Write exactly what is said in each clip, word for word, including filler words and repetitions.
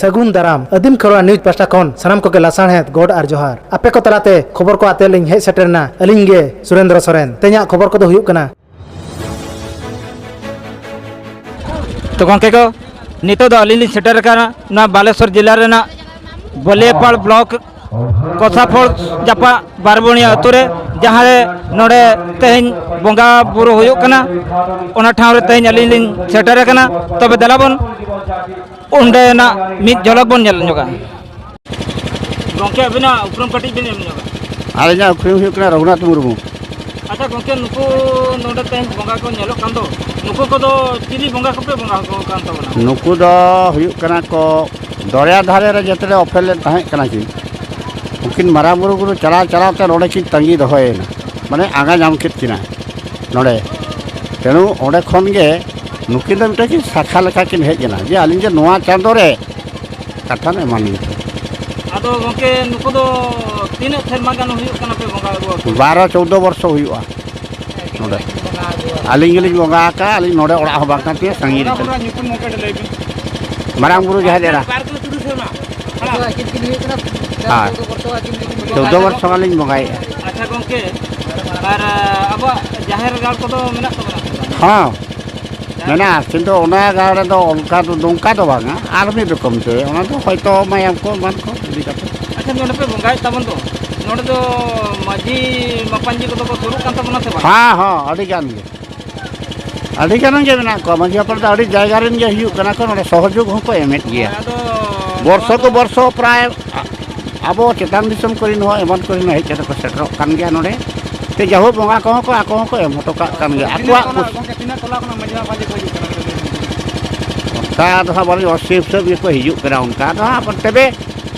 ᱥᱟᱹᱜᱩᱱ ᱫᱟᱨᱟᱢ᱾ ᱟᱹᱫᱤᱢ ᱠᱷᱮᱨᱣᱟᱲ ᱱᱤᱭᱩᱡᱽ ᱯᱟᱦᱴᱟ ᱠᱷᱚᱱ ᱥᱟᱱᱟᱢ ᱠᱚᱜᱮ ᱞᱟᱥᱟᱲᱦᱮᱫ ᱜᱚᱰ ᱟᱨ ᱡᱚᱦᱟᱨ᱾ ᱟᱯᱮ ᱠᱚ ᱛᱟᱞᱟᱛᱮ ᱠᱷᱚᱵᱚᱨ ᱠᱚ ᱟᱛᱮ ᱞᱤᱧ ᱦᱮᱡ ᱥᱮᱴᱮᱨ ᱮᱱᱟ ᱟᱹᱞᱤᱧ ᱜᱮ ᱥᱩᱨᱮᱱᱫᱨᱚ ᱥᱚᱨᱮᱱ᱾ ᱛᱮᱦᱮᱧᱟᱜ ᱠᱷᱚᱵᱚᱨ ᱠᱚᱫᱚ ᱦᱩᱭᱩᱜ ᱠᱟᱱᱟ᱾ ᱛᱚ ᱜᱚᱢᱠᱮ ᱠᱚ, ᱱᱤᱛᱚᱜ ᱫᱚ ᱟᱹᱞᱤᱧ ᱞᱤᱧ ᱥᱮᱴᱮᱨ ᱟᱠᱟᱱᱟ ᱱᱚᱣᱟ ᱵᱟᱞᱮᱥᱚᱨ ᱡᱮᱞᱟ ᱨᱮᱱᱟᱜ ᱵᱟᱹᱞᱤᱭᱟᱹᱯᱟᱲ ᱵᱞᱚᱠ ᱠᱚᱥᱟᱯᱷᱚᱲ ᱡᱟᱯᱟᱜ ᱵᱟᱨᱵᱚᱱᱤᱭᱟ ᱟᱹᱛᱩ ᱨᱮ, ᱡᱟᱦᱟᱸ ᱨᱮ ᱱᱚᱰᱮ ᱛᱮᱦᱮᱧ ᱵᱚᱸᱜᱟ ᱵᱩᱨᱩ ᱦᱩᱭᱩᱜ ᱠᱟᱱᱟ᱾ ᱚᱱᱟ ᱴᱷᱟᱶ ᱨᱮ ᱛᱮᱦᱮᱧ ᱟᱹᱞᱤᱧ ᱞᱤᱧ ᱥᱮᱴᱮᱨ ᱟᱠᱟᱱᱟ᱾ ᱛᱚᱵᱮ ᱫᱮᱞᱟ ᱵᱚᱱ ᱚᱸᱰᱮᱱᱟᱜ ᱢᱤᱫ ᱡᱷᱚᱞᱚᱠ ᱵᱚᱱ ᱧᱮᱞ ᱧᱚᱜᱟ᱾ ᱜᱚᱢᱠᱮ, ᱟᱹᱵᱤᱱᱟᱜ ᱩᱯᱨᱩᱢ ᱠᱟᱹᱴᱤᱡ ᱵᱤᱱ ᱮᱢ ᱧᱚᱜᱟ᱾ ᱟᱹᱞᱤᱧᱟᱜ ᱩᱯᱨᱩᱢ ᱦᱩᱭᱩᱜ ᱠᱟᱱᱟ ᱨᱚᱜᱷᱩᱱᱟᱛᱷ ᱢᱩᱨᱢᱩ᱾ ᱟᱪᱪᱷᱟ ᱜᱚᱢᱠᱮ, ᱱᱩᱠᱩ ᱱᱚᱰᱮ ᱛᱮᱦᱮᱧ ᱵᱚᱸᱜᱟ ᱠᱚ ᱧᱮᱞᱚᱜ ᱠᱟᱱ ᱫᱚ, ᱱᱩᱠᱩ ᱠᱚᱫᱚ ᱪᱤᱞᱤ ᱵᱚᱸᱜᱟ ᱠᱚᱯᱮ ᱵᱚᱸᱜᱟ ᱟᱠᱚ ᱠᱟᱱ ᱛᱟᱵᱚᱱᱟ? ᱱᱩᱠᱩ ᱫᱚ ᱦᱩᱭᱩᱜ ᱠᱟᱱᱟ ᱠᱚ ᱫᱚᱨᱭᱟ ᱫᱷᱟᱨᱮ ᱨᱮ ᱡᱮᱛᱮ ᱨᱮ ᱚᱯᱮᱞ ᱞᱮᱱ ᱛᱟᱦᱮᱸ ᱠᱟᱱᱟ ᱠᱤᱱ, ᱩᱱᱠᱤᱱ ᱢᱟᱨᱟᱝ ᱵᱩᱨᱩ ᱠᱚᱫᱚ ᱪᱟᱞᱟᱣ ᱪᱟᱞᱟᱣ ᱛᱮ ᱱᱚᱰᱮ ᱠᱤᱱ ᱛᱟᱺᱜᱤ ᱫᱚᱦᱚᱭᱮᱱᱟ, ᱢᱟᱱᱮ ᱟᱸᱜᱟ ᱧᱟᱢ ᱠᱮᱫ ᱠᱤᱱᱟ ᱱᱚᱰᱮ᱾ ᱛᱮᱬᱩ ᱚᱸᱰᱮ ᱠᱷᱚᱱ ᱜᱮ ᱱᱩᱠᱤᱱ ᱫᱚ ᱢᱤᱫᱴᱮᱱ ᱠᱤᱱ ᱥᱟᱠᱷᱟ ᱞᱮᱠᱟ ᱠᱤᱱ ᱦᱮᱡ ᱮᱱᱟ ᱡᱮ ᱟᱹᱞᱤᱧ ᱡᱮ ᱱᱚᱣᱟ ᱪᱟᱸᱫᱳ ᱨᱮ ᱠᱟᱛᱷᱟᱢ ᱮᱢᱟᱱᱤᱧ ᱠᱟᱱᱟ᱾ ᱟᱫᱚ ᱜᱚᱢᱠᱮ, ᱱᱩᱠᱩ ᱫᱚ ᱛᱤᱱᱟᱹᱜ ᱥᱮᱨᱢᱟ ᱜᱟᱱ ᱦᱩᱭᱩᱜ ᱠᱟᱱᱟ ᱯᱮ ᱵᱚᱸᱜᱟ ᱟᱹᱜᱩ ᱟᱠᱚ? ᱵᱟᱨᱚ ᱪᱳᱫᱽᱫᱳ ᱵᱚᱨᱥᱚ ᱦᱩᱭᱩᱜᱼᱟ ᱱᱚᱰᱮ᱾ ᱟᱹᱞᱤᱧ ᱜᱮᱞᱤᱧ ᱵᱚᱸᱜᱟ ᱟᱠᱟᱫᱼᱟ, ᱟᱹᱞᱤᱧ ᱱᱚᱰᱮ ᱚᱲᱟᱜ ᱦᱚᱸ ᱵᱟᱝ ᱠᱟᱱ ᱛᱤᱧᱟᱹ, ᱥᱟᱺᱜᱤᱧ ᱨᱮ᱾ ᱵᱚᱸᱜᱟ ᱵᱩᱨᱩᱣᱟᱜ ᱧᱩᱛᱩᱢ ᱜᱚᱢᱠᱮ ᱞᱟᱹᱭ ᱵᱤᱱ᱾ ᱢᱟᱨᱟᱝ ᱵᱩᱨᱩ ᱡᱟᱦᱮᱨ ᱮᱨᱟ᱾ ᱵᱟᱨ ᱠᱤᱞᱳ ᱛᱩᱨᱩᱭ ᱥᱮᱨᱢᱟ᱾ ᱦᱮᱸ᱾ ᱪᱳᱫᱽᱫᱳ ᱵᱚᱨᱥᱚ ᱜᱟᱱ ᱞᱤᱧ ᱵᱚᱸᱜᱟᱭᱮᱫᱼᱟ᱾ ᱟᱪᱪᱷᱟ ᱜᱚᱢᱠᱮ, ᱟᱨ ᱟᱵᱚᱣᱟᱜ ᱡᱟᱦᱮᱨ ᱜᱟᱲ ᱠᱚᱫᱚ ᱢᱮᱱᱟᱜ ᱛᱟᱵᱚᱱᱟ ᱥᱮ ᱵᱟᱝ? ᱦᱚᱸ, ᱢᱮᱱᱟᱜᱼᱟ, ᱠᱤᱱᱛᱩ ᱚᱱᱟ ᱜᱟᱲ ᱨᱮᱫᱚ ᱚᱱᱠᱟ ᱫᱚ, ᱱᱚᱝᱠᱟ ᱫᱚ ᱵᱟᱝᱟ, ᱟᱨ ᱢᱤᱫ ᱨᱚᱠᱚᱢ ᱛᱮ, ᱚᱱᱟ ᱫᱚ ᱦᱚᱭᱛᱳ ᱢᱟᱭᱟᱢ ᱠᱚ ᱮᱢᱟᱱ ᱠᱚ ᱤᱫᱤ ᱠᱟᱛᱮ᱾ ᱟᱪᱪᱷᱟ, ᱱᱚᱰᱮ ᱯᱮ ᱵᱚᱸᱜᱟᱭᱮᱫ ᱛᱟᱵᱚᱱ ᱫᱚ, ᱱᱚᱰᱮ ᱫᱚ ᱢᱟᱹᱡᱷᱤ ᱢᱟᱯᱟᱧᱡᱤ ᱠᱚᱫᱚ ᱠᱚ ᱥᱩᱨᱩᱜ ᱠᱟᱱ ᱛᱟᱵᱚᱱᱟ ᱥᱮ ᱵᱟᱝ? ᱦᱮᱸ, ᱦᱮᱸ, ᱟᱹᱰᱤ ᱜᱟᱱ ᱜᱮ, ᱟᱹᱰᱤ ᱜᱟᱱ ᱜᱮ ᱢᱮᱱᱟᱜ ᱠᱚᱣᱟ᱾ ᱢᱟᱹᱡᱷᱤ ᱦᱟᱯᱲᱟᱢ ᱫᱚ ᱟᱹᱰᱤ ᱡᱟᱭᱜᱟ ᱨᱮᱱ ᱜᱮ ᱦᱩᱭᱩᱜ ᱠᱟᱱᱟ ᱠᱚ, ᱱᱚᱰᱮ ᱥᱚᱦᱚᱡᱳᱜᱽ ᱦᱚᱸᱠᱚ ᱮᱢᱮᱫ ᱜᱮᱭᱟ᱾ ᱦᱳᱭ, ᱟᱫᱚ ᱵᱚᱨᱥᱚ ᱱᱚᱣᱟ ᱠᱚ ᱫᱚ ᱵᱚᱨᱥᱚ ᱯᱨᱟᱭ ᱟ-, ᱟᱵᱚ ᱪᱮᱛᱟᱱ ᱫᱤᱥᱚᱢ ᱠᱚᱨᱮᱱ ᱦᱚᱸ ᱮᱢᱟᱱ ᱠᱚᱨᱮᱱ ᱦᱚᱸ ᱦᱮᱡ ᱠᱟᱛᱮ ᱠᱚ ᱥᱮᱴᱮᱨᱚᱜ ᱠᱟᱱ ᱜᱮᱭᱟ ᱱᱚᱰᱮ᱾ ᱥᱮ ᱡᱟᱭᱦᱳᱠ, ᱵᱚᱸᱜᱟ ᱠᱚᱦᱚᱸ ᱠᱚ ᱟᱠᱚ ᱦᱚᱸᱠᱚ ᱮᱢ ᱦᱚᱴᱚ ᱠᱟᱜ ᱠᱟᱱ ᱜᱮᱭᱟ ᱛᱤᱱᱟᱹᱜ ᱟᱠᱚᱣᱟᱜ ᱴᱚᱞᱟ, ᱠᱩᱥ-, ᱜᱚᱢᱠᱮ, ᱛᱤᱱᱟᱹᱜ ᱴᱚᱞᱟ ᱠᱷᱚᱱᱟᱜ ᱢᱟᱹᱡᱷᱤ ᱵᱟᱵᱟ ᱠᱚ ᱦᱤᱡᱩᱜ ᱠᱟᱱᱟ? ᱚᱱᱠᱟ ᱫᱚ ᱦᱟᱸᱜ ᱵᱟᱹᱞᱤᱧ ᱦᱤᱥᱟᱹᱵ ᱦᱤᱥᱟᱹᱵ ᱜᱮᱠᱚ ᱦᱤᱡᱩᱜ ᱠᱟᱱᱟ, ᱚᱱᱠᱟ ᱫᱚ ᱦᱟᱸᱜ ᱛᱚᱵᱮ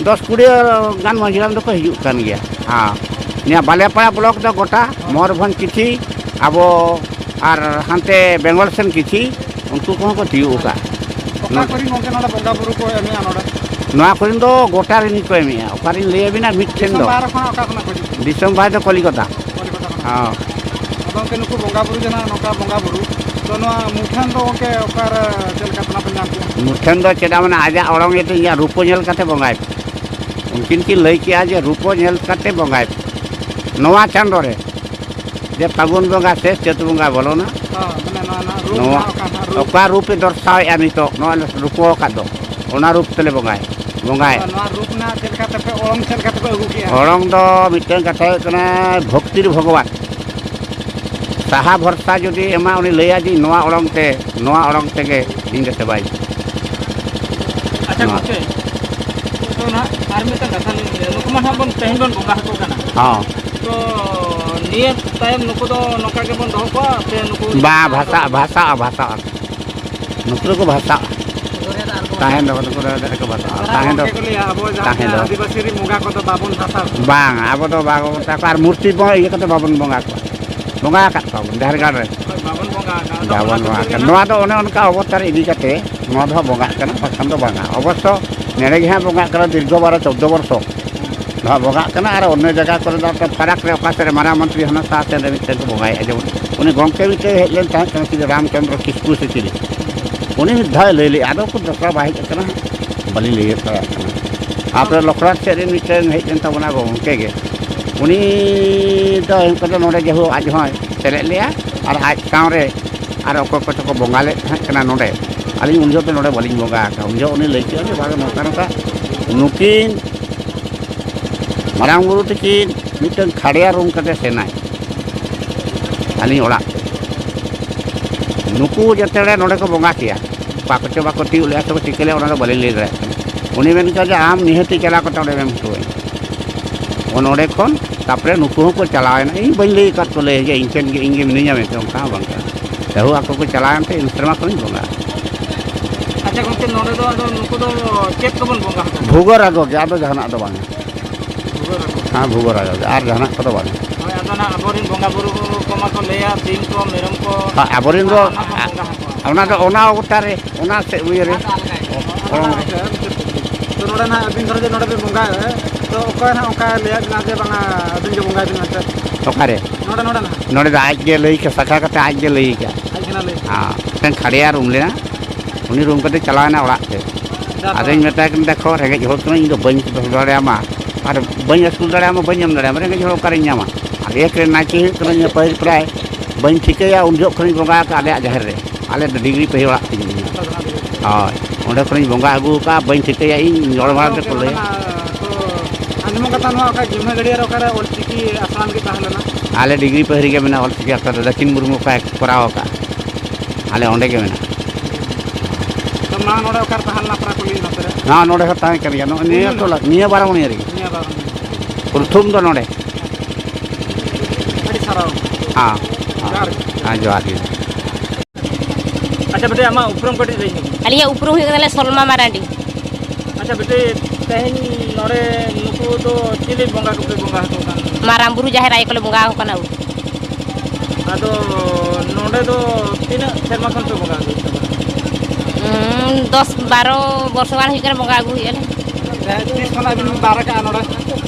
ᱫᱚᱥ ᱠᱩᱲᱤ ᱜᱟᱱ ᱢᱟᱹᱡᱷᱤ ᱦᱟᱲᱟᱢ ᱫᱚᱠᱚ ᱦᱤᱡᱩᱜ ᱠᱟᱱ ᱜᱮᱭᱟ᱾ ᱦᱮᱸ, ᱱᱤᱭᱟᱹ ᱵᱟᱞᱮᱯᱟᱲᱟ ᱵᱞᱚᱠ ᱫᱚ ᱜᱚᱴᱟ ᱢᱚᱭᱩᱨᱵᱷᱚᱸᱡᱽ ᱠᱤᱪᱷᱤ, ᱟᱵᱚ ᱟᱨ ᱦᱟᱱᱛᱮ ᱵᱮᱝᱜᱚᱞ ᱥᱮᱱ ᱠᱤᱪᱷᱤ, ᱩᱱᱠᱩ ᱠᱚᱦᱚᱸ ᱠᱚ ᱛᱤᱭᱳᱜ ᱟᱠᱟᱫᱼᱟ᱾ ᱚᱠᱟ ᱠᱚᱨᱮᱱ ᱜᱚᱢᱠᱮ ᱱᱚᱰᱮ ᱵᱚᱸᱜᱟ ᱵᱩᱨᱩ ᱠᱚ ᱮᱢᱮᱜᱼᱟ ᱱᱚᱰᱮ? ᱱᱚᱣᱟ ᱠᱚᱨᱮᱱ ᱫᱚ ᱜᱚᱴᱟ ᱨᱮᱱ ᱜᱮᱠᱚ ᱮᱢᱮᱜᱼᱟ, ᱚᱠᱟᱨᱮᱱ ᱞᱟᱹᱭ ᱟᱵᱤᱱᱟ ᱢᱤᱫᱴᱷᱮᱱ ᱫᱤᱥᱚᱢ ᱫᱚ᱾ ᱵᱟᱦᱨᱮ ᱠᱷᱚᱱᱟᱜ ᱚᱠᱟ ᱠᱷᱚᱱᱟᱜ ᱠᱚ ᱦᱤᱡᱩᱜ ᱠᱟᱱᱟ? ᱫᱤᱥᱚᱢ ᱵᱟᱦᱨᱮ ᱫᱚ ᱠᱚᱞᱤᱠᱟᱛᱟ᱾ ᱠᱚᱞᱤᱠᱟᱛᱟ ᱠᱷᱚᱱᱟᱜ? ᱦᱚᱸ᱾ ᱟᱫᱚ ᱜᱚᱢᱠᱮ, ᱱᱩᱠᱩ ᱵᱚᱸᱜᱟ ᱵᱩᱨᱩ ᱡᱟᱦᱟᱸ ᱱᱚᱝᱠᱟ ᱵᱚᱸᱜᱟ ᱵᱩᱨᱩ, ᱛᱚ, ᱱᱚᱣᱟ ᱢᱩᱴᱷᱟᱹᱱ ᱫᱚ ᱜᱚᱢᱠᱮ ᱚᱠᱟᱨᱮ ᱪᱮᱫ ᱞᱮᱠᱟ ᱛᱮ ᱯᱮ ᱧᱟᱢ ᱠᱮᱜᱼᱟ? ᱢᱩᱴᱷᱟᱹᱱ ᱫᱚ ᱪᱮᱫᱟᱜ, ᱢᱟᱱᱮ, ᱟᱡᱟᱜ ᱚᱲᱚᱝ ᱤᱭᱟᱹᱛᱮ ᱤᱧᱟᱹᱜ ᱨᱩᱯ ᱠᱚ ᱧᱮᱞ ᱠᱟᱛᱮ ᱵᱚᱸᱜᱟᱭ ᱯᱮ᱾ ᱩᱱᱠᱤᱱ ᱠᱤᱱ ᱞᱟᱹᱭ ᱠᱮᱜᱼᱟ ᱡᱮ ᱨᱩᱯ ᱠᱚ ᱧᱮᱞ ᱠᱟᱛᱮ ᱵᱚᱸᱜᱟᱭ ᱯᱮ᱾ ᱱᱚᱣᱟ ᱪᱟᱸᱫᱳ ᱨᱮ, ᱡᱮ ᱯᱷᱟᱹᱜᱩᱱ ᱵᱚᱸᱜᱟ ᱥᱮ ᱪᱟᱹᱛ ᱵᱚᱸᱜᱟ ᱵᱚᱞᱚᱱᱟ, ᱦᱚᱸ, ᱢᱟᱱᱮ ᱱᱚᱣᱟ ᱱᱟᱜ ᱨᱩᱯ ᱱᱚᱣᱟ ᱱᱟᱜ ᱚᱠᱟ ᱱᱟᱜ ᱨᱩᱯ? ᱚᱠᱟ ᱨᱩᱯᱮ ᱫᱚᱨᱥᱟᱣᱮᱫᱼᱟ ᱱᱤᱛᱚᱜ, ᱱᱚᱣᱟ ᱞᱮ ᱨᱩᱯᱚ ᱟᱠᱟᱫ ᱫᱚ, ᱚᱱᱟ ᱨᱩᱯ ᱛᱮᱞᱮ ᱵᱚᱸᱜᱟᱭᱟ, ᱵᱚᱸᱜᱟᱭᱟ᱾ ᱱᱚᱣᱟ ᱨᱩᱯ ᱱᱟᱜ ᱪᱮᱫ ᱞᱮᱠᱟ ᱛᱮᱯᱮ ᱚᱲᱚᱝ, ᱪᱮᱫ ᱞᱮᱠᱟ ᱛᱮᱯᱮ ᱟᱹᱜᱩ ᱠᱮᱜᱼᱟ? ᱚᱲᱚᱝ ᱫᱚ ᱢᱤᱫᱴᱟᱝ ᱠᱟᱛᱷᱟ ᱦᱩᱭᱩᱜ ᱠᱟᱱᱟ, ᱵᱷᱚᱠᱛᱤᱨ ᱵᱷᱚᱜᱚᱵᱟᱱ᱾ ᱥᱟᱦᱟ ᱵᱷᱚᱨᱥᱟ ᱡᱩᱫᱤ ᱮᱢᱟ, ᱩᱱᱤ ᱞᱟᱹᱭᱟ ᱡᱮ, "ᱱᱚᱣᱟ ᱚᱲᱚᱝ ᱛᱮ, ᱱᱚᱣᱟ ᱚᱲᱚᱝ ᱛᱮᱜᱮ ᱤᱧ ᱫᱚ ᱥᱮᱵᱟᱭ ᱢᱮ᱾" ᱟᱪᱪᱷᱟ ᱱᱚᱣᱟ᱾ ᱜᱚᱢᱠᱮ, ᱛᱚ ᱱᱟᱦᱟᱜ ᱟᱨ ᱢᱤᱫᱴᱟᱝ ᱠᱟᱛᱷᱟ ᱞᱤᱧ ᱞᱟᱹᱭᱟ, ᱱᱩᱠᱩ ᱢᱟ ᱱᱟᱦᱟᱜ ᱵᱚᱱ, ᱛᱮᱦᱮᱧ ᱵᱚᱱ ᱵᱚᱸᱜᱟ ᱟᱠᱚ ᱠᱟᱱᱟ᱾ ᱦᱚᱸ᱾ ᱛᱚ ᱱᱤᱭᱟᱹ ᱛᱟᱭᱚᱢ ᱱᱩᱠᱩ ᱫᱚ ᱱᱚᱝᱠᱟ ᱜᱮᱵᱚᱱ ᱫᱚᱦᱚ ᱠᱚᱣᱟ ᱥᱮ ᱱᱩᱠᱩ ᱵᱟᱝ, ᱵᱷᱟᱥᱟᱜᱼᱟ, ᱵᱷᱟᱥᱟᱜᱼᱟ, ᱵᱷᱟᱥᱟᱜᱼᱟ᱾ ᱱᱩᱠᱩ ᱫᱚᱠᱚ ᱵᱷᱟᱥᱟᱜᱼᱟ᱾ ᱛᱟᱦᱮᱱ ᱫᱚ ᱱᱩᱠᱩ ᱫᱚ ᱟᱹᱰᱤ ᱠᱚ ᱵᱷᱟᱥᱟᱜᱼᱟ᱾ ᱛᱟᱦᱮᱱ ᱫᱚ, ᱜᱚᱢᱠᱮ ᱠᱚ ᱞᱟᱹᱭᱟ, ᱟᱵᱚ ᱡᱟᱦᱟᱸ ᱛᱟᱦᱮᱸ ᱫᱚ᱾ ᱟᱹᱫᱤᱵᱟᱹᱥᱤ ᱨᱮᱱ ᱵᱚᱸᱜᱟ ᱠᱚᱫᱚ ᱵᱟᱵᱚᱱ ᱵᱷᱟᱥᱟᱣ ᱠᱚᱣᱟ᱾ ᱵᱟᱝ, ᱟᱵᱚ ᱫᱚ ᱵᱟᱵᱚᱱ ᱢᱮᱛᱟ ᱠᱚᱣᱟ, ᱟᱨ ᱢᱩᱨᱛᱤ ᱵᱚᱱ ᱤᱭᱟᱹ ᱠᱟᱛᱮ ᱵᱟᱵᱚᱱ ᱵᱚᱸᱜᱟ ᱠᱚᱣᱟ᱾ ᱵᱚᱸᱜᱟ ᱟᱠᱟᱫ ᱠᱚᱣᱟ ᱵᱚᱱ ᱡᱟᱦᱮᱨ ᱜᱟᱲ ᱨᱮ᱾ ᱦᱳᱭ, ᱵᱟᱵᱚᱱ ᱵᱚᱸᱜᱟ ᱟᱠᱟᱫ᱾ ᱵᱟᱵᱚᱱ ᱵᱚᱸᱜᱟ ᱟᱠᱟᱫ᱾ ᱱᱚᱣᱟ ᱫᱚ ᱚᱱᱮ ᱚᱱᱠᱟ ᱚᱵᱚᱛᱟᱨ ᱤᱫᱤ ᱠᱟᱛᱮ ᱱᱚᱣᱟ ᱫᱚ ᱦᱟᱸᱜ ᱵᱚᱸᱜᱟᱜ ᱠᱟᱱᱟ, ᱵᱟᱠᱷᱟᱱ ᱫᱚ ᱵᱟᱝᱟ᱾ ᱚᱵᱚᱥᱥᱚ ᱱᱮᱰᱮ ᱜᱮ ᱦᱟᱸᱜ ᱵᱚᱸᱜᱟᱜ ᱠᱟᱱᱟ, ᱫᱤᱨᱜᱷᱚ ᱵᱟᱨᱚ ᱪᱳᱫᱽᱫᱳ ᱵᱚᱨᱥᱚ ᱫᱚ ᱦᱟᱸᱜ ᱵᱚᱸᱜᱟᱜ ᱠᱟᱱᱟ᱾ ᱟᱨ ᱚᱱᱱᱚ ᱡᱟᱭᱜᱟ ᱠᱚᱨᱮ ᱫᱚ ᱚᱱᱛᱮ ᱯᱷᱟᱨᱟᱠ ᱨᱮ ᱚᱠᱟ ᱥᱮᱫ ᱨᱮ ᱢᱟᱨᱟᱝ ᱢᱚᱱᱛᱨᱤ ᱦᱟᱱᱟ ᱥᱟᱦᱟ ᱥᱮᱫ ᱨᱮ ᱢᱤᱫᱴᱮᱱ ᱠᱚ ᱵᱚᱸᱜᱟᱭᱮᱫᱼᱟ᱾ ᱡᱮᱢᱚᱱ ᱩᱱᱤ ᱜᱚᱢᱠᱮ ᱢᱤᱫᱴᱮᱱ ᱦᱮᱡ ᱞᱮᱱ ᱛᱟᱦᱮᱸᱫ ᱠᱟᱱᱟ, ᱪᱤᱞᱤ ᱨᱟᱢᱪᱚᱸᱫᱽᱨᱚ ᱠᱤᱥᱠᱩ ᱥᱮ ᱪᱤᱞᱤ, ᱩᱱᱤ ᱢᱤᱫ ᱫᱷᱟᱣ ᱞᱟᱹᱭ ᱞᱮᱫᱼᱟ, ᱟᱫᱚ ᱩᱠᱩᱨ ᱫᱚᱥᱨᱟ ᱵᱟᱭ ᱦᱮᱡ ᱟᱠᱟᱱᱟ, ᱵᱟᱹᱞᱤᱧ ᱞᱟᱹᱭ ᱫᱟᱲᱮᱭᱟᱜ ᱠᱟᱱᱟ᱾ ᱟᱯᱮ ᱞᱚᱠᱷᱨᱟᱴ ᱥᱮᱫ ᱨᱮ ᱢᱤᱫᱴᱮᱱ ᱦᱮᱡ ᱞᱮᱱ ᱛᱟᱵᱚᱱᱟ ᱜᱚᱢᱠᱮ ᱜᱮ, ᱩᱱᱤ ᱫᱚ ᱦᱩᱭᱩᱜ ᱠᱟᱱᱟ ᱱᱚᱰᱮ ᱡᱮᱦᱳ ᱟᱡ ᱦᱚᱸᱭ ᱥᱮᱞᱮᱫ ᱞᱮᱫᱼᱟ, ᱟᱨ ᱟᱡ ᱥᱟᱶᱨᱮ ᱟᱨ ᱚᱠᱚᱭ ᱠᱚᱪᱚ ᱠᱚ ᱵᱚᱸᱜᱟ ᱞᱮᱫ ᱛᱟᱦᱮᱸᱫ ᱠᱟᱱᱟ ᱱᱚᱰᱮ᱾ ᱟᱹᱞᱤᱧ ᱩᱱ ᱡᱚᱦᱚᱜ ᱫᱚ ᱱᱚᱰᱮ ᱵᱟᱹᱞᱤᱧ ᱵᱚᱸᱜᱟ ᱟᱠᱟᱫᱼᱟ᱾ ᱩᱱ ᱡᱚᱦᱚᱜ ᱩᱱᱤ ᱞᱟᱹᱭ ᱠᱮᱫᱼᱟ ᱡᱮ, "ᱵᱟᱝ, ᱱᱚᱝᱠᱟ ᱱᱚᱝᱠᱟ ᱱᱩᱠᱤᱱ ᱢᱟᱨᱟᱝ ᱵᱩᱨᱩ ᱛᱟᱹᱠᱤᱱ ᱢᱤᱫᱴᱟᱝ ᱠᱷᱟᱲᱭᱟ ᱨᱩᱢ ᱠᱟᱛᱮ ᱥᱮᱱᱟᱭ ᱟᱹᱞᱤᱧ ᱚᱲᱟᱜ ᱛᱮ, ᱱᱩᱠᱩ ᱡᱟᱛᱮ ᱱᱚᱰᱮ ᱠᱚ ᱵᱚᱸᱜᱟ ᱠᱮᱭᱟ, ᱚᱠᱟ ᱠᱚᱪᱚ ᱵᱟᱠᱚ ᱛᱤᱭᱳᱜ ᱞᱮᱫᱼᱟ ᱥᱮ ᱠᱚ ᱪᱤᱠᱟᱹ ᱞᱮᱫᱼᱟ, ᱚᱱᱟ ᱫᱚ ᱵᱟᱹᱞᱤᱧ ᱞᱟᱹᱭ ᱫᱟᱲᱮᱭᱟᱜ ᱠᱟᱱᱟ᱾" ᱩᱱᱤ ᱢᱮᱱ ᱠᱮᱫᱟ ᱡᱮ, "ᱟᱢ ᱱᱤᱦᱟᱹᱛᱤ ᱪᱟᱞᱟᱣ ᱠᱟᱛᱮ ᱚᱸᱰᱮ ᱮᱢ ᱦᱚᱴᱚ ᱟᱹᱧᱟ᱾" ᱚ, ᱱᱚᱰᱮ ᱠᱷᱚᱱ ᱛᱟᱨᱯᱚᱨᱮ ᱱᱩᱠᱩ ᱦᱚᱸᱠᱚ ᱪᱟᱞᱟᱣᱮᱱᱟ᱾ ᱤᱧ ᱵᱟᱹᱧ ᱞᱟᱹᱭ ᱟᱠᱟᱫ ᱠᱚ, ᱞᱟᱹᱭ ᱡᱮ ᱤᱧ ᱴᱷᱮᱱ ᱜᱮ, ᱤᱧ ᱜᱮ ᱢᱤᱱᱟᱹᱧᱟ ᱢᱮᱱᱛᱮ, ᱚᱱᱠᱟ ᱦᱚᱸ ᱵᱟᱝ ᱠᱟᱱᱟ᱾ ᱡᱟᱭᱦᱳᱠ, ᱟᱠᱚ ᱠᱚ ᱪᱟᱞᱟᱣᱮᱱ ᱛᱮ ᱤᱱ ᱥᱮᱨᱢᱟ ᱠᱷᱚᱱᱤᱧ ᱵᱚᱸᱜᱟ᱾ ᱟᱪᱪᱷᱟ ᱜᱚᱢᱠᱮ, ᱱᱚᱰᱮ ᱫᱚ ᱟᱫᱚ ᱱᱩᱠᱩ ᱫᱚ ᱪᱮᱫ ᱠᱚᱵᱚᱱ ᱵᱚᱸᱜᱟ ᱟᱠᱚᱣᱟ? ᱵᱷᱩᱜᱟᱹ ᱨᱟᱜᱚ ᱜᱮ, ᱟᱫᱚ ᱡᱟᱦᱟᱱᱟᱜ ᱫᱚ ᱵᱟᱝ᱾ ᱵᱷᱩᱜᱟᱹ ᱨᱟᱜᱚ᱾ ᱦᱮᱸ, ᱵᱷᱩᱜᱟᱹ ᱨᱟᱜᱚ ᱜᱮ, ᱟᱨ ᱡᱟᱦᱟᱱᱟᱜ ᱠᱚᱫᱚ ᱵᱟᱝ᱾ ᱦᱳᱭ, ᱟᱫᱚ ᱱᱟᱜ ᱟᱵᱚᱨᱮᱱ ᱵᱚᱸᱜᱟ ᱵᱩᱨᱩ ᱠᱚᱢᱟ ᱠᱚ ᱞᱟᱹᱭᱟ, ᱥᱤᱢ ᱠᱚ, ᱢᱮᱨᱚᱢ ᱠᱚ, ᱦᱮᱸ, ᱟᱵᱚᱨᱮᱱ ᱫᱚ, ᱚᱱᱟ ᱠᱚ ᱵᱚᱸᱜᱟ ᱟᱠᱚᱣᱟ᱾ ᱚᱱᱟ ᱫᱚ ᱚᱱᱟ ᱚᱵᱚᱛᱟᱨ ᱨᱮ, ᱚᱱᱟ ᱥᱮ ᱤᱭᱟᱹ ᱨᱮ, ᱚᱱᱟ ᱚᱱᱟ ᱨᱮ᱾ ᱛᱚ ᱱᱚᱰᱮ ᱱᱟᱦᱟᱜ ᱟᱹᱵᱤᱱ ᱫᱷᱚᱨᱚ ᱡᱮ ᱱᱚᱰᱮ ᱵᱤᱱ ᱵᱚᱸᱜᱟᱭᱟ, ᱛᱚ ᱚᱠᱚᱭ ᱱᱟᱦᱟᱜ ᱚᱱᱠᱟ ᱞᱟᱹᱭᱟᱫ ᱵᱤᱱᱟ ᱡᱮ ᱵᱟᱝᱟ ᱟᱹᱵᱤᱱ ᱜᱮ ᱵᱚᱸᱜᱟᱭ ᱵᱤᱱ ᱢᱮᱱᱛᱮ? ᱚᱠᱟᱨᱮ? ᱱᱚᱰᱮ, ᱱᱚᱰᱮ ᱱᱟᱦᱟᱜ᱾ ᱱᱚᱰᱮ ᱫᱚ ᱟᱡ ᱜᱮ ᱞᱟᱹᱭ ᱠᱟ-, ᱥᱟᱠᱷᱟ ᱠᱟᱛᱮ ᱟᱡ ᱜᱮ ᱞᱟᱹᱭ ᱠᱟ᱾ ᱟᱡ ᱜᱮ ᱱᱟᱦᱟᱜ ᱞᱟᱹᱭ᱾ ᱦᱮᱸ, ᱢᱤᱫᱴᱟᱝ ᱠᱷᱟᱲᱭᱟ ᱨᱩᱢ ᱞᱮᱱᱟ, ᱩᱱᱤ ᱨᱩᱢ ᱠᱟᱛᱮ ᱪᱟᱞᱟᱣ ᱮᱱᱟ ᱚᱲᱟᱜ ᱛᱮ᱾ ᱡᱟ ᱟᱫᱚᱧ ᱠᱚ᱾ ᱢᱮᱛᱟᱭ ᱠᱟᱱᱟ, "ᱫᱮᱠᱷᱚ, ᱨᱮᱸᱜᱮᱡ ᱦᱚᱲ ᱠᱟᱹᱱᱟᱹᱧ, ᱤᱧ ᱫᱚ ᱵᱟᱹᱧ ᱫᱚᱦᱚ ᱫᱟᱲᱮᱭᱟᱢᱟ, ᱟᱨ ᱵᱟᱹᱧ ᱟᱹᱥᱩᱞ ᱫᱟᱲᱮᱭᱟᱢᱟ, ᱵᱟᱹᱧ ᱮᱢ ᱫᱟᱲᱮᱭᱟᱢᱟ, ᱨᱮᱸᱜᱮᱡ ᱦᱚᱲ ᱚᱠᱟᱨᱮᱧ ᱧᱟᱢᱟ?" ᱟᱨ ᱮᱠ ᱨᱮ ᱱᱟᱭᱠᱮ ᱦᱩᱭᱩᱜ ᱠᱟᱹᱱᱟᱹᱧ, ᱯᱟᱹᱦᱤᱞ ᱯᱨᱟᱭ ᱵᱟᱹᱧ ᱴᱷᱤᱠᱟᱹᱭᱟ, ᱩᱱ ᱡᱚᱦᱚᱜ ᱠᱷᱚᱱᱤᱧ ᱵᱚᱸᱜᱟ ᱟᱠᱟᱫᱼᱟ ᱟᱞᱮᱭᱟᱜ ᱡᱟᱦᱮᱨ ᱨᱮ, ᱟᱞᱮ ᱫᱚ ᱰᱤᱜᱽᱨᱤ ᱯᱟᱹᱦᱤ ᱚᱲᱟᱜ ᱛᱤᱧ ᱢᱮᱱᱟᱜᱼᱟ᱾ ᱦᱳᱭ, ᱚᱸᱰᱮ ᱠᱷᱚᱱᱤᱧ ᱵᱚᱸᱜᱟ ᱟᱹᱜᱩ ᱟᱠᱟᱫᱼᱟ, ᱵᱟᱹᱧ ᱴᱷᱤᱠᱟᱹᱭᱟ ᱤᱧ, ᱦᱚᱲ ᱵᱟᱲᱟ ᱛᱮᱠᱚ ᱞᱟᱹᱭᱟ᱾ ᱟᱸᱡᱚᱢᱚᱜ ᱠᱟᱛᱷᱟ ᱱᱚᱣᱟ ᱚᱠᱟ ᱡᱤᱢᱦᱟᱹ ᱜᱟᱹᱰᱭᱟᱹ ᱨᱮ ᱚᱠᱟᱨᱮ ᱚᱞ ᱪᱤᱠᱤ ᱟᱥᱲᱟ ᱞᱟᱹᱜᱤᱫ ᱛᱟᱦᱮᱸ ᱞᱮᱱᱟ? ᱟᱞᱮ ᱰᱤᱜᱽᱨᱤ ᱯᱟᱹᱦᱤ ᱨᱮᱜᱮ ᱢᱮᱱᱟᱜᱼᱟ ᱚᱞ ᱪᱤᱠᱤ ᱟᱥᱲᱟ ᱫᱚ, ᱫᱟᱹᱠᱷᱤᱱ ᱢᱩᱨᱢᱩ ᱚᱠᱚᱭ ᱠᱚᱨᱟᱣ ᱟᱠᱟᱫᱼᱟ, ᱟᱞᱮ ᱚᱸᱰᱮ ᱜᱮ ᱢᱮᱱᱟᱜᱼᱟ᱾ ᱛᱚ ᱢᱟ ᱱᱚᱰᱮ ᱚᱠᱟᱨᱮ ᱛᱟᱦᱮᱸ ᱞᱮᱱᱟ ᱯᱟᱨᱟ ᱠᱩᱞᱦᱤ ᱱᱚᱛᱮ ᱨᱮ? ᱦᱮᱸ, ᱱᱚᱰᱮ ᱦᱚᱸ ᱛᱟᱦᱮᱸ ᱠᱟᱱ ᱜᱮᱭᱟ, ᱱᱚᱜᱼᱚᱭ ᱱᱤᱭᱟᱹ ᱴᱚᱞᱟ, ᱱᱤᱭᱟᱹ ᱵᱟᱨᱚᱢᱩᱱᱤᱭᱟᱹ ᱨᱮᱜᱮ᱾ ᱱᱤᱭᱟᱹ ᱵᱟᱨᱚᱢᱩᱱᱤᱭᱟᱹ᱾ ᱯᱨᱚᱛᱷᱚᱢ ᱫᱚ ᱱᱚᱰᱮ᱾ ᱟᱹᱰᱤ ᱥᱟᱨᱦᱟᱣ᱾ ᱦᱮᱸ, ᱦᱮᱸ᱾ ᱡᱚᱦᱟᱨ ᱜᱮ᱾ ᱦᱮᱸ, ᱡᱚᱦᱟᱨ ᱜᱮ᱾ ᱟᱪᱪᱷᱟ ᱵᱮᱴᱟ, ᱟᱢᱟᱜ ᱩᱯᱨᱩᱢ ᱠᱟᱹᱴᱤᱡ ᱞᱟᱹᱭ ᱧᱚᱜ ᱢᱮ᱾ ᱟᱹᱞᱤᱧᱟᱜ ᱩᱯᱨᱩᱢ ᱦᱩᱭᱩᱜ ᱠᱟᱱᱟ ᱥᱚᱞᱢᱟ ᱢᱟᱨᱟᱱᱰᱤ᱾ ᱟᱪᱪᱷᱟ ᱵᱮᱴᱟ, ᱛᱮᱦᱮᱧ ᱱᱚᱰᱮ ᱱᱩᱠᱩ ᱫᱚ ᱪᱤᱞᱤ ᱵᱚᱸᱜᱟ ᱠᱚᱯᱮ ᱵᱚᱸᱜᱟ ᱟᱠᱚ ᱠᱟᱱᱟ? ᱢᱟᱨᱟᱝ ᱵᱩᱨᱩ ᱡᱟᱦᱮᱨ ᱟᱭᱳ ᱠᱚᱞᱮ ᱵᱚᱸᱜᱟ ᱟᱠᱚ ᱠᱟᱱᱟ᱾ ᱟᱫᱚ ᱱᱚᱰᱮ ᱫᱚ ᱛᱤᱱᱟᱹᱜ ᱥᱮᱨᱢᱟ ᱠᱷᱚᱱ ᱯᱮ ᱵᱚᱸᱜᱟ ᱟᱹᱜᱩᱭᱮᱫ ᱛᱟᱵᱚᱱᱟ? ᱩᱸ, ᱫᱚᱥ ᱵᱟᱨᱚ ᱵᱚᱨᱥᱚ ᱜᱟᱱ ᱦᱩᱭᱩᱜ ᱠᱟᱱᱟ ᱵᱚᱸᱜᱟ ᱟᱹᱜᱩᱭᱮᱫᱼᱟ ᱞᱮ᱾ ᱛᱤᱥ ᱠᱷᱚᱱᱟᱜ ᱵᱤᱱ ᱵᱟᱨ ᱟᱠᱟᱜᱼᱟ ᱱᱚᱰᱮ?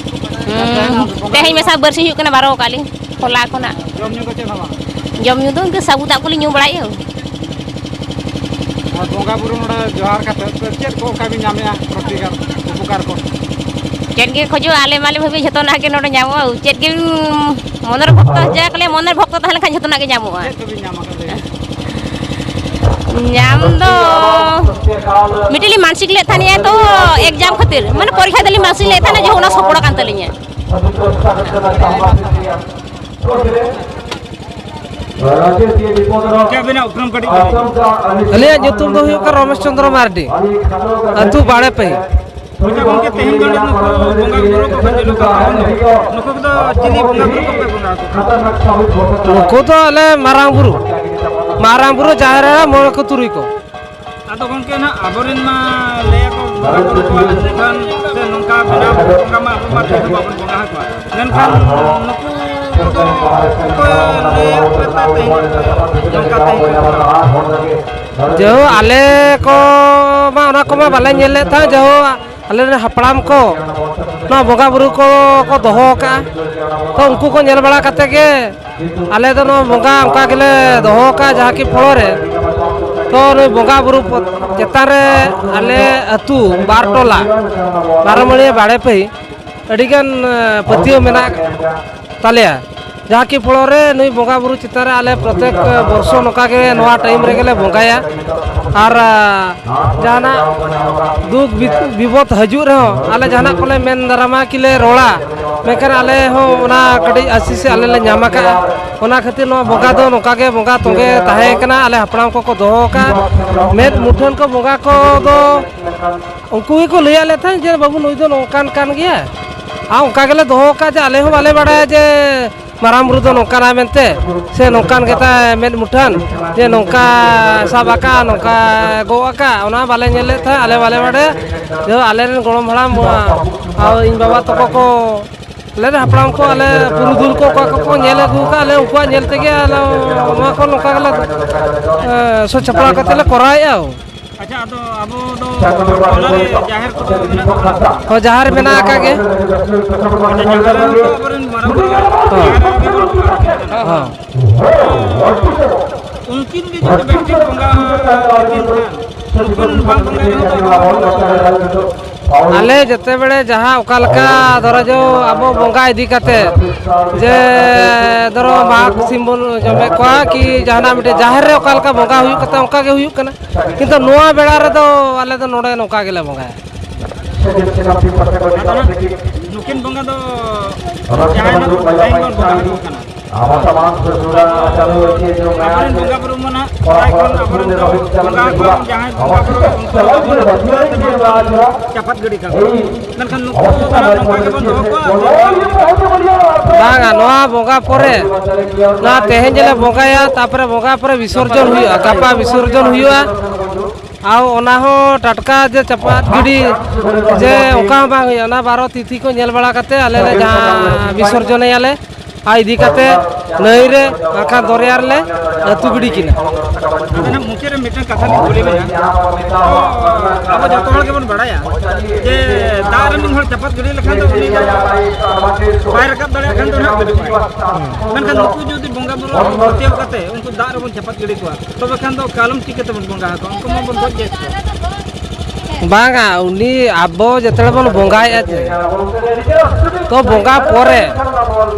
ᱦᱩᱸ, ᱛᱮᱦᱮᱧ ᱢᱮᱥᱟ ᱵᱟᱹᱨᱥᱤᱧ ᱦᱩᱭᱩᱜ ᱠᱟᱱᱟ ᱵᱟᱨᱚ ᱟᱠᱟᱫ ᱞᱤᱧ ᱦᱚᱞᱟ ᱠᱷᱚᱱᱟᱜ᱾ ᱡᱚᱢ ᱧᱩ ᱫᱚ ᱪᱮᱫ ᱦᱚᱸ ᱵᱟᱝ? ᱡᱚᱢ ᱧᱩ ᱫᱚ ᱤᱱᱠᱟᱹ ᱥᱟᱹᱜᱩ ᱫᱟᱜ ᱠᱚᱞᱤᱧ ᱧᱩ ᱵᱟᱲᱟᱭᱮᱫᱼᱟ᱾ ᱟᱨ ᱵᱚᱸᱜᱟ ᱵᱩᱨᱩ ᱱᱚᱰᱮ ᱡᱚᱦᱟᱨ ᱠᱟᱛᱮ ᱛᱚ ᱪᱮᱫ ᱠᱚ ᱚᱱᱠᱟ ᱵᱤᱱ ᱧᱟᱢᱮᱜᱼᱟ ᱯᱨᱚᱛᱤᱠᱟᱨ ᱩᱯᱚᱠᱟᱨ ᱠᱚ? ᱪᱮᱫ ᱜᱮ ᱠᱷᱚᱡᱚᱜᱼᱟ, ᱟᱞᱮ ᱢᱟᱞᱮ ᱵᱷᱟᱹᱵᱤ ᱡᱷᱚᱛᱚᱱᱟᱜ ᱜᱮ ᱱᱚᱰᱮ ᱧᱟᱢᱚᱜᱼᱟ᱾ ᱪᱮᱫ ᱜᱮ ᱢᱚᱱᱮᱨ ᱵᱷᱚᱠᱛᱚ ᱡᱟ ᱠᱚ ᱞᱟᱹᱭᱟ, ᱢᱚᱱᱮᱨ ᱵᱷᱚᱠᱛᱚ ᱛᱟᱦᱮᱸ ᱞᱮᱱᱠᱷᱟᱱ ᱡᱷᱚᱛᱚᱱᱟᱜ ᱜᱮ ᱧᱟᱢᱚᱜᱼᱟ᱾ ᱪᱮᱫ ᱠᱚᱵᱤᱱ ᱧᱟᱢᱟ ᱠᱟᱹᱴᱤᱡ? ᱧᱟᱢ ᱫᱚ ᱢᱤᱫᱴᱤᱡ ᱞᱤᱧ ᱢᱟᱱᱥᱤᱠ ᱞᱮᱫ ᱛᱟᱦᱮᱱᱟ ᱛᱚ, ᱮᱠᱡᱟᱢ ᱠᱷᱟᱹᱛᱤᱨ, ᱢᱟᱱᱮ ᱯᱚᱨᱤᱠᱠᱷᱟ ᱫᱚᱞᱤᱧ ᱢᱟᱱᱥᱤᱠ ᱞᱮᱫ ᱛᱟᱦᱮᱱᱟ, ᱡᱮ ᱚᱱᱟ ᱥᱚᱯᱷᱚᱲ ᱟᱠᱟᱱ ᱛᱟᱹᱞᱤᱧᱟ᱾ ᱜᱚᱢᱠᱮ, ᱟᱹᱵᱤᱱᱟᱜ ᱩᱯᱨᱩᱢ ᱠᱟᱹᱴᱤᱡ ᱞᱟᱹᱭ ᱵᱤᱱ᱾ ᱟᱹᱞᱤᱧᱟᱜ ᱧᱩᱛᱩᱢ ᱫᱚ ᱦᱩᱭᱩᱜ ᱠᱟᱱᱟ ᱨᱚᱢᱮᱥ ᱪᱚᱸᱫᱽᱨᱚ ᱢᱟᱨᱰᱤ, ᱟᱹᱛᱩ ᱵᱟᱲᱮ ᱯᱟᱹᱦᱤ᱾ ᱟᱪᱪᱷᱟ ᱜᱚᱢᱠᱮ, ᱛᱮᱦᱮᱧ ᱫᱚ ᱱᱩᱠᱩ ᱵᱚᱸᱜᱟ ᱵᱩᱨᱩ ᱠᱚᱠᱚ ᱧᱮᱞᱚᱜ ᱠᱟᱱ ᱛᱟᱵᱚᱱ ᱫᱚ, ᱱᱩᱠᱩ ᱫᱚ ᱪᱤᱞᱤ ᱵᱚᱸᱜᱟ ᱵᱩᱨᱩ ᱠᱚᱯᱮ ᱵᱚᱸᱜᱟ ᱟᱠᱚ ᱠᱟᱱᱟ? ᱱᱩᱠᱩ ᱫᱚ ᱟᱞᱮ ᱢᱟᱨᱟᱝ ᱵᱩᱨᱩ, ᱢᱟᱨᱟᱝ ᱵᱩᱨᱩ, ᱡᱟᱦᱮᱨ ᱟᱭᱳ, ᱢᱚᱬᱮ ᱠᱚ, ᱛᱩᱨᱩᱭ ᱠᱚ᱾ ᱟᱫᱚ ᱜᱚᱢᱠᱮ, ᱱᱟᱦᱟᱜ ᱟᱵᱚᱨᱮᱱ ᱢᱟ ᱞᱟᱹᱭᱟᱠᱚ ᱵᱚᱸᱜᱟ ᱵᱩᱨᱩ ᱠᱚᱣᱟᱜ ᱢᱩᱴᱷᱟᱹᱱ ᱥᱮ ᱱᱚᱝᱠᱟ ᱵᱮᱱᱟᱣ ᱵᱚᱸᱜᱟ ᱢᱟ ᱟᱵᱚ ᱢᱟ ᱛᱮᱦᱮᱧ ᱵᱟᱵᱚᱱ ᱵᱚᱸᱜᱟ ᱟᱠᱚᱣᱟ, ᱢᱮᱱᱠᱷᱟᱱ ᱱᱩᱠᱩ ᱠᱚᱫᱚ ᱚᱠᱚᱭ ᱞᱟᱹᱭᱟᱫ ᱯᱮᱛᱮ ᱛᱮᱦᱮᱧ ᱱᱚᱝᱠᱟ ᱛᱮᱦᱮᱧ ᱯᱮ ᱵᱚᱸᱜᱟ ᱟᱠᱚᱣᱟ? ᱡᱟᱹᱦᱩ ᱟᱞᱮ ᱠᱚ ᱢᱟ ᱚᱱᱟ ᱠᱚᱢᱟ ᱵᱟᱞᱮ ᱧᱮᱞ ᱞᱮᱫ ᱛᱟᱦᱮᱸᱫ, ᱡᱟᱹᱦᱩ ᱟᱞᱮ ᱨᱮᱱ ᱦᱟᱯᱲᱟᱢ ᱠᱚ ᱱᱚᱣᱟ ᱵᱚᱸᱜᱟ ᱵᱩᱨᱩ ᱠᱚ ᱠᱚ ᱫᱚᱦᱚ ᱟᱠᱟᱫᱼᱟ᱾ ᱛᱚ ᱩᱱᱠᱩ ᱠᱚ ᱧᱮᱞ ᱵᱟᱲᱟ ᱠᱟᱛᱮ ᱜᱮ ᱟᱞᱮ ᱫᱚ ᱱᱚᱣᱟ ᱵᱚᱸᱜᱟ ᱚᱱᱠᱟ ᱜᱮᱞᱮ ᱫᱚᱦᱚ ᱟᱠᱟᱫᱼᱟ, ᱡᱟᱦᱟᱸ ᱠᱤ ᱯᱷᱚᱞᱚ ᱨᱮ᱾ ᱛᱚ ᱱᱩᱭ ᱵᱚᱸᱜᱟ ᱵᱩᱨᱩ ᱯᱚ-, ᱪᱮᱛᱟᱱ ᱨᱮ ᱟᱞᱮ ᱟᱹᱛᱩ ᱵᱟᱨ ᱴᱚᱞᱟ ᱵᱟᱨᱚᱢᱟᱹᱲᱤᱭᱟᱹ ᱵᱟᱲᱮ ᱯᱟᱹᱦᱤ ᱟᱹᱰᱤᱜᱟᱱ, ᱮ, ᱯᱟᱹᱛᱭᱟᱹᱣ ᱢᱮᱱᱟᱜ ᱛᱟᱞᱮᱭᱟ, ᱡᱟᱦᱟᱸ ᱠᱤ ᱯᱷᱚᱞᱚ ᱨᱮ ᱱᱩᱭ ᱵᱚᱸᱜᱟ ᱵᱩᱨᱩ ᱪᱮᱛᱟᱱ ᱨᱮ ᱟᱞᱮ ᱯᱨᱚᱛᱮᱠ ᱵᱚᱨᱥᱚ ᱱᱚᱝᱠᱟ ᱜᱮ ᱱᱚᱣᱟ ᱴᱟᱭᱤᱢ ᱨᱮᱜᱮ ᱞᱮ ᱵᱚᱸᱜᱟᱭᱟ᱾ ᱟᱨ, ᱟ, ᱡᱟᱦᱟᱱᱟᱜ ᱫᱩᱠ ᱵᱤ-, ᱵᱤᱯᱚᱫ ᱦᱤᱡᱩᱜ ᱨᱮᱦᱚᱸ ᱟᱞᱮ ᱡᱟᱦᱟᱱᱟᱜ ᱠᱚᱞᱮ ᱢᱮᱱ ᱫᱟᱨᱟᱢᱟ ᱠᱤ ᱞᱮ ᱨᱚᱲᱟ, ᱢᱮᱱᱠᱷᱟᱱ ᱟᱞᱮ ᱦᱚᱸ ᱚᱱᱟ ᱠᱟᱹᱴᱤᱡ ᱟᱥᱤᱥ ᱟᱞᱮ ᱞᱮ ᱧᱟᱢ ᱟᱠᱟᱫᱼᱟ᱾ ᱚᱱᱟ ᱠᱷᱟᱹᱛᱤᱨ ᱱᱚᱣᱟ ᱵᱚᱸᱜᱟ ᱫᱚ ᱱᱚᱝᱠᱟ ᱜᱮ ᱵᱚᱸᱜᱟ ᱛᱚᱸᱜᱮ ᱛᱟᱦᱮᱸ ᱠᱟᱱᱟ᱾ ᱟᱞᱮ ᱦᱟᱯᱲᱟᱢ ᱠᱚᱠᱚ ᱫᱚᱦᱚ ᱟᱠᱟᱫᱼᱟ᱾ ᱢᱮᱫ ᱢᱩᱴᱷᱟᱹᱱ ᱠᱚ ᱵᱚᱸᱜᱟ ᱠᱚᱫᱚ ᱩᱱᱠᱩ ᱜᱮᱠᱚ ᱞᱟᱹᱭᱟᱫ ᱞᱮ ᱛᱟᱦᱮᱸᱫ ᱡᱮ, "ᱵᱟᱹᱵᱩ, ᱱᱩᱭ ᱫᱚ ᱱᱚᱝᱠᱟᱱ ᱠᱟᱱ ᱜᱮᱭᱟ᱾" ᱟᱨ ᱚᱱᱠᱟ ᱜᱮᱞᱮ ᱫᱚᱦᱚ ᱟᱠᱟᱫ, ᱡᱮ ᱟᱞᱮ ᱦᱚᱸ ᱵᱟᱞᱮ ᱵᱟᱲᱟᱭᱟ ᱡᱮ ᱢᱟᱨᱟᱝ ᱵᱩᱨᱩ ᱫᱚ ᱱᱚᱝᱠᱟᱱᱟᱭ ᱢᱮᱱᱛᱮ, ᱥᱮ ᱱᱚᱝᱠᱟᱱ ᱜᱮᱛᱟᱭ ᱢᱮᱫ ᱢᱩᱴᱷᱟᱹᱱ, ᱡᱮ ᱱᱚᱝᱠᱟ ᱥᱟᱵ ᱟᱠᱟᱫ, ᱱᱚᱝᱠᱟ ᱜᱚᱜ ᱟᱠᱟᱫ, ᱚᱱᱟ ᱵᱟᱞᱮ ᱧᱮᱞ ᱞᱮᱫ ᱛᱟᱦᱮᱸᱫ, ᱟᱞᱮ ᱵᱟᱞᱮ ᱵᱟᱲᱟᱭᱟ᱾ ᱡᱮ ᱟᱞᱮ ᱨᱮᱱ ᱜᱚᱲᱚᱢ ᱦᱟᱲᱟᱢ, ᱟᱨ ᱤᱧ ᱵᱟᱵᱟ ᱛᱟᱠᱚ ᱠᱚ, ᱟᱞᱮ ᱨᱮᱱ ᱦᱟᱯᱲᱟᱢ ᱠᱚ, ᱟᱞᱮ ᱯᱩᱨᱩᱫᱷᱩᱞ ᱠᱚ, ᱚᱠᱟ ᱠᱚᱠᱚ ᱧᱮᱞ ᱟᱹᱜᱩ ᱟᱠᱟᱫ, ᱟᱞᱮ ᱩᱱᱠᱩᱣᱟᱜ ᱧᱮᱞ ᱛᱮᱜᱮ ᱟᱞᱮ ᱱᱚᱣᱟ ᱠᱚ ᱱᱚᱝᱠᱟ ᱜᱮᱞᱮ, ᱮ, ᱥᱟᱹᱛ ᱥᱟᱯᱲᱟᱣ ᱠᱟᱛᱮ ᱞᱮ ᱠᱚᱨᱟᱣᱮᱫᱼᱟ᱾ ᱟᱪᱪᱷᱟ, ᱟᱫᱚ ᱟᱵᱚ ᱫᱚ ᱴᱚᱞᱟ ᱨᱮ ᱡᱟᱦᱮᱨ ᱠᱚᱫᱚ ᱢᱮᱱᱟᱜ ᱛᱟᱵᱚᱱᱟ? ᱦᱳᱭ, ᱡᱟᱦᱮᱨ ᱢᱮᱱᱟᱜ ᱟᱠᱟᱫ ᱜᱮ᱾ ᱟᱪᱪᱷᱟ, ᱡᱟᱦᱮᱨ ᱨᱮ ᱱᱤᱛᱚᱜ ᱟᱵᱚᱨᱮᱱ ᱢᱟᱨᱟᱝ ᱵᱩᱨᱩ ᱦᱚᱸ᱾ ᱡᱟᱦᱮᱨ ᱨᱮ ᱵᱚᱱ ᱵᱚᱸᱜᱟ ᱟᱹᱠᱤᱱ ᱠᱟᱱᱟ᱾ ᱦᱚᱸ᱾ ᱩᱱᱠᱤᱱ ᱜᱮ ᱡᱩᱫᱤ ᱵᱮᱥᱴᱷᱤᱠ ᱵᱚᱸᱜᱟ ᱟᱹᱠᱤᱱ ᱠᱷᱟᱱ, ᱩᱱᱠᱤᱱ ᱵᱟᱝ ᱵᱚᱸᱜᱟ ᱨᱮᱦᱚᱸ ᱛᱚ ᱟᱵᱚ ᱵᱚᱱ ᱵᱚᱸᱜᱟ ᱫᱟᱲᱮᱭᱟᱜᱼᱟ᱾ ᱟᱞᱮ ᱡᱮᱛᱮ ᱵᱮᱲᱮ ᱡᱟᱦᱟᱸ ᱚᱠᱟ ᱞᱮᱠᱟ ᱫᱷᱚᱨᱚ ᱡᱚ ᱟᱵᱚ ᱵᱚᱸᱜᱟ ᱤᱫᱤ ᱠᱟᱛᱮ, ᱡᱮ ᱫᱷᱚᱨᱚ ᱢᱟᱜᱽ ᱥᱤᱢ ᱵᱚᱱ ᱡᱚᱢᱮᱫ ᱠᱚᱣᱟ ᱠᱤ ᱡᱟᱦᱟᱱᱟᱜ ᱢᱤᱫᱴᱮᱡ ᱡᱟᱦᱮᱨ ᱨᱮ ᱚᱠᱟ ᱞᱮᱠᱟ ᱵᱚᱸᱜᱟ ᱦᱩᱭᱩᱜ ᱠᱟᱛᱮ ᱚᱱᱠᱟ ᱜᱮ ᱦᱩᱭᱩᱜ ᱠᱟᱱᱟ᱾ ᱠᱤᱱᱛᱩ ᱱᱚᱣᱟ ᱵᱮᱲᱟ ᱨᱮᱫᱚ ᱟᱞᱮ ᱫᱚ ᱱᱚᱰᱮ ᱱᱚᱝᱠᱟ ᱜᱮᱞᱮ ᱵᱚᱸᱜᱟᱭᱟ᱾ ᱟᱫᱚ ᱱᱟᱜ ᱱᱩᱠᱤᱱ ᱵᱚᱸᱜᱟ ᱫᱚ ᱡᱟᱦᱟᱸᱭ ᱱᱟᱜ ᱛᱮᱦᱮᱧ ᱵᱚᱱ ᱵᱚᱸᱜᱟ ᱟᱠᱚ ᱠᱟᱱᱟ᱾ ᱟᱵᱚᱨᱮᱱ ᱵᱚᱸᱜᱟ ᱵᱩᱨᱩ ᱢᱟ ᱱᱟᱜ ᱥᱚᱨᱦᱟᱭ ᱠᱷᱚᱱ ᱟᱵᱚᱨᱮᱱ ᱫᱚ ᱵᱚᱸᱜᱟ ᱠᱚ ᱡᱟᱦᱟᱸᱭ ᱵᱚᱸᱜᱟ ᱵᱩᱨᱩ ᱩᱱᱠᱩ ᱫᱚ ᱟᱵᱚ ᱫᱚ ᱪᱟᱯᱟᱫ ᱜᱤᱰᱤ ᱠᱟᱠᱚ᱾ ᱢᱮᱱᱠᱷᱟᱱ ᱱᱩᱠᱩ ᱫᱚ ᱱᱟᱜ ᱱᱚᱝᱠᱟ ᱜᱮᱵᱚᱱ ᱫᱚᱦᱚ ᱠᱚᱣᱟ᱾ ᱵᱟᱝᱟ, ᱱᱚᱣᱟ ᱵᱚᱸᱜᱟ ᱯᱚᱨᱮ, ᱱᱚᱣᱟ ᱛᱮᱦᱮᱧ ᱡᱮᱞᱮ ᱵᱚᱸᱜᱟᱭᱟ, ᱛᱟᱯᱚᱨᱮ ᱵᱚᱸᱜᱟ ᱯᱚᱨᱮ ᱵᱤᱥᱚᱨᱡᱚᱱ ᱦᱩᱭᱩᱜᱼᱟ, ᱜᱟᱯᱟ ᱵᱤᱥᱚᱨᱡᱚᱱ ᱦᱩᱭᱩᱜᱼᱟ᱾ ᱟᱨ ᱚᱱᱟ ᱦᱚᱸ ᱴᱟᱴᱠᱟ ᱡᱮ ᱪᱟᱯᱟᱫ ᱜᱤᱰᱤ, ᱡᱮ ᱚᱱᱠᱟ ᱦᱚᱸ ᱵᱟᱝ ᱦᱩᱭᱩᱜᱼᱟ᱾ ᱚᱱᱟ ᱵᱟᱨᱚ ᱛᱤᱛᱷᱤ ᱠᱚ ᱧᱮᱞ ᱵᱟᱲᱟ ᱠᱟᱛᱮ ᱟᱞᱮ ᱞᱮ ᱡᱟᱦᱟᱸ ᱵᱤᱥᱚᱨᱡᱚᱱᱮᱭᱟᱞᱮ᱾ ᱟᱨ ᱤᱫᱤ ᱠᱟᱛᱮ ᱱᱟᱹᱭ ᱨᱮ ᱵᱟᱝᱠᱷᱟᱱ ᱫᱚᱨᱭᱟ ᱨᱮᱞᱮ ᱟᱹᱛᱩ ᱜᱤᱰᱤ ᱠᱤᱱᱟ᱾ ᱟᱫᱚ ᱱᱟᱜ ᱢᱩᱪᱟᱹᱫ ᱨᱮ ᱢᱤᱫᱴᱟᱝ ᱠᱟᱛᱷᱟ ᱞᱤᱧ ᱠᱩᱞᱤ ᱵᱮᱱᱟ᱾ ᱛᱚ, ᱟᱵᱚ ᱡᱚᱛᱚ ᱦᱚᱲ ᱜᱮᱵᱚᱱ ᱵᱟᱲᱟᱭᱟ ᱡᱮ ᱫᱟᱜ ᱨᱮ ᱢᱤᱫ ᱦᱚᱲ ᱪᱟᱯᱟᱫ ᱜᱤᱰᱤ ᱞᱮᱠᱷᱟᱱ ᱫᱚ ᱩᱱᱤ ᱫᱚ ᱵᱟᱭ ᱨᱟᱠᱟᱵ ᱫᱟᱲᱮᱭᱟᱜ ᱠᱷᱟᱱ ᱫᱚ ᱱᱟᱜ ᱜᱩᱡᱩᱜᱼᱟᱭ᱾ ᱢᱮᱱᱠᱷᱟᱱ ᱱᱩᱠᱩ ᱡᱩᱫᱤ ᱵᱚᱸᱜᱟ ᱵᱩᱨᱩ ᱯᱟᱹᱛᱭᱟᱹᱣ ᱠᱟᱛᱮ ᱩᱱᱠᱩ ᱫᱟᱜ ᱨᱮᱵᱚᱱ ᱪᱟᱯᱟᱫ ᱜᱤᱰᱤ ᱠᱚᱣᱟ, ᱛᱚᱵᱮ ᱠᱷᱟᱱ ᱫᱚ ᱠᱟᱞᱚᱢ ᱪᱤᱠᱟᱹ ᱛᱮᱵᱚᱱ ᱵᱚᱸᱜᱟ ᱟᱠᱚᱣᱟ? ᱩᱱᱠᱩ ᱢᱟᱵᱚᱱ ᱜᱚᱡ ᱠᱮᱫ ᱠᱚᱣᱟ᱾ ᱵᱟᱝᱟ, ᱩᱱᱤ ᱟᱵᱚ ᱡᱮᱛᱮ ᱵᱚᱱ ᱵᱚᱸᱜᱟᱭᱮᱫᱼᱟ ᱪᱮ, ᱛᱚ ᱵᱚᱸᱜᱟ ᱯᱚᱨᱮ,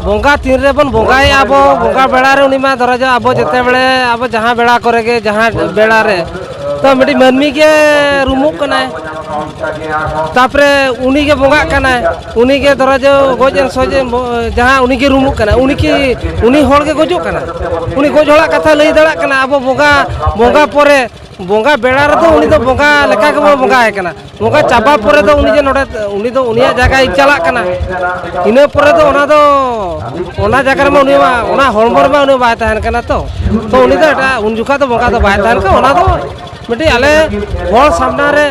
ᱵᱚᱸᱜᱟ ᱛᱤᱱ ᱨᱮᱵᱚᱱ ᱵᱚᱸᱜᱟᱭᱮᱫᱼᱟ ᱟᱵᱚ, ᱵᱚᱸᱜᱟ ᱵᱮᱲᱟ ᱨᱮ ᱩᱱᱤ ᱢᱟ ᱫᱷᱚᱨᱚ ᱡᱚ ᱟᱵᱚ ᱡᱮᱛᱮ ᱵᱮᱲᱮ, ᱟᱵᱚ ᱡᱟᱦᱟᱸ ᱵᱮᱲᱟ ᱠᱚᱨᱮ ᱜᱮ, ᱡᱟᱦᱟᱸ ᱵᱮᱲᱟ ᱨᱮ, ᱛᱚ ᱢᱤᱫᱴᱤᱡ ᱢᱟᱹᱱᱢᱤ ᱜᱮ ᱨᱩᱢᱩᱜ ᱠᱟᱱᱟᱭ᱾ ᱛᱟᱯᱚᱨᱮ ᱩᱱᱤ ᱜᱮ ᱵᱚᱸᱜᱟᱜ ᱠᱟᱱᱟᱭ, ᱩᱱᱤ ᱜᱮ ᱫᱷᱚᱨᱚ ᱡᱚ ᱜᱚᱡ ᱮᱱ ᱥᱚᱡ ᱮᱱ ᱵᱚ-, ᱡᱟᱦᱟᱸ ᱩᱱᱤ ᱜᱮ ᱨᱩᱢᱩᱜ ᱠᱟᱱᱟᱭ, ᱩᱱᱤ ᱠᱤ, ᱩᱱᱤ ᱦᱚᱲ ᱜᱮ ᱜᱚᱡᱚᱜ ᱠᱟᱱᱟ? ᱩᱱᱤ ᱜᱚᱡ ᱦᱚᱲᱟᱜ ᱠᱟᱛᱷᱟ ᱞᱟᱹᱭ ᱫᱟᱲᱮᱭᱟᱜ ᱠᱟᱱᱟ? ᱟᱵᱚ ᱵᱚᱸᱜᱟ, ᱵᱚᱸᱜᱟ ᱯᱚᱨᱮ, ᱵᱚᱸᱜᱟ ᱵᱮᱲᱟ ᱨᱮᱫᱚ ᱩᱱᱤ ᱫᱚ ᱵᱚᱸᱜᱟ ᱞᱮᱠᱟ ᱜᱮᱵᱚᱱ ᱵᱚᱸᱜᱟᱭᱮ ᱠᱟᱱᱟ᱾ ᱵᱚᱸᱜᱟ ᱪᱟᱵᱟ ᱯᱚᱨᱮ ᱫᱚ ᱩᱱᱤ ᱡᱮ ᱱᱚᱰᱮ, ᱩᱱᱤ ᱫᱚ ᱩᱱᱤᱭᱟᱜ ᱡᱟᱭᱜᱟᱭ ᱪᱟᱞᱟᱜ ᱠᱟᱱᱟ᱾ ᱤᱱᱟᱹ ᱯᱚᱨᱮ ᱫᱚ ᱚᱱᱟ ᱫᱚ, ᱚᱱᱟ ᱡᱟᱭᱜᱟ ᱨᱮᱢᱟ ᱩᱱᱤ ᱢᱟ, ᱚᱱᱟ ᱦᱚᱲᱢᱚ ᱨᱮᱢᱟ ᱩᱱᱤ ᱵᱟᱭ ᱛᱟᱦᱮᱱ ᱠᱟᱱᱟ ᱛᱚ᱾ ᱛᱚ ᱩᱱᱤ ᱫᱚ ᱮᱴᱟᱜ, ᱩᱱ ᱡᱚᱠᱷᱟ ᱫᱚ ᱵᱚᱸᱜᱟ ᱫᱚ ᱵᱟᱭ ᱛᱟᱦᱮᱱ ᱠᱟᱱᱟ᱾ ᱚᱱᱟ ᱫᱚ ᱢᱤᱫᱴᱤᱡ ᱟᱞᱮ ᱦᱚᱲ ᱥᱟᱢᱱᱟ ᱨᱮ,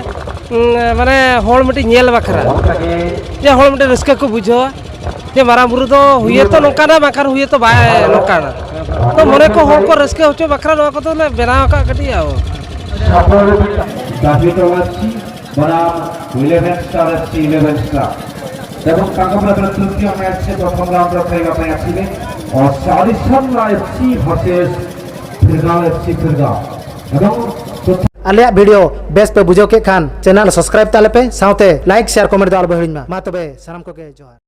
ᱩᱸ, ᱢᱟᱱᱮ ᱦᱚᱲ ᱢᱤᱫᱴᱤᱡ ᱧᱮᱞ ᱵᱟᱠᱷᱨᱟ, ᱡᱮ ᱦᱚᱲ ᱢᱤᱫᱴᱤᱡ ᱨᱟᱹᱥᱠᱟᱹ ᱠᱚ ᱵᱩᱡᱷᱟᱹᱣᱟ, ᱡᱮ ᱢᱟᱨᱟᱝ ᱵᱩᱨᱩ ᱫᱚ ᱦᱩᱭᱮᱛᱚ ᱱᱚᱝᱠᱟᱱᱟ, ᱵᱟᱝᱠᱷᱟᱱ ᱦᱩᱭᱮᱛᱚ ᱵᱟᱭ ᱱᱚᱝᱠᱟᱱᱟ᱾ ᱛᱚ ᱢᱚᱱᱮ ᱠᱚ ᱦᱚᱲ ᱠᱚ ᱨᱟᱹᱥᱠᱟᱹ ᱦᱚᱪᱚ ᱵᱟᱠᱷᱨᱟ ᱱᱚᱣᱟ ᱠᱚᱫᱚ ᱞᱮ ᱵᱮᱱᱟᱣ ᱟᱠᱟᱫ ᱠᱟᱹᱴᱤᱡ ᱟᱵᱚ᱾ ᱰᱟᱵᱷᱤ ᱴᱚᱞᱟ ᱮᱯᱷ ᱥᱤ ᱵᱚᱱᱟᱢ ᱤᱞᱮᱵᱷᱮᱱ ᱥᱴᱟᱨ ᱮᱯᱷ ᱥᱤ ᱤᱞᱮᱵᱷᱮᱱ ᱥᱴᱟᱨ ᱮᱵᱚᱝ ᱛᱟᱠᱚ ᱢᱚᱫᱽᱫᱷᱮ ᱛᱨᱤᱛᱤᱭᱚ ᱢᱮᱪ ᱥᱮ ᱯᱨᱚᱛᱷᱚᱢ ᱨᱟᱣᱩᱱᱰ ᱨᱮ ᱛᱮᱦᱮᱧ ᱜᱟᱯᱟ ᱮᱯᱷ ᱥᱤ ᱨᱮ ᱚᱥᱟᱨᱤ Samla F C versus Phirgaon F C Phirgaon ᱮᱵᱚᱝ ᱟᱞᱮᱭᱟᱜ ᱵᱷᱤᱰᱤᱭᱳ ᱵᱮᱥ ᱯᱮ ᱵᱩᱡᱷᱟᱹᱣ ᱠᱮᱫ ᱠᱷᱟᱱ ᱪᱮᱱᱮᱞ ᱥᱟᱵᱥᱠᱨᱟᱭᱤᱵ ᱛᱟᱞᱮ ᱯᱮ, ᱥᱟᱶᱛᱮ ᱞᱟᱭᱤᱠ, ᱥᱮᱭᱟᱨ, ᱠᱚᱢᱮᱱᱴ ᱫᱚ ᱟᱞᱚ ᱯᱮ ᱦᱤᱲᱤᱧ ᱢᱟ᱾ ᱢᱟ ᱛᱚᱵᱮ ᱥᱟᱱᱟᱢ ᱠᱚᱜᱮ ᱡᱚᱦᱟᱨ᱾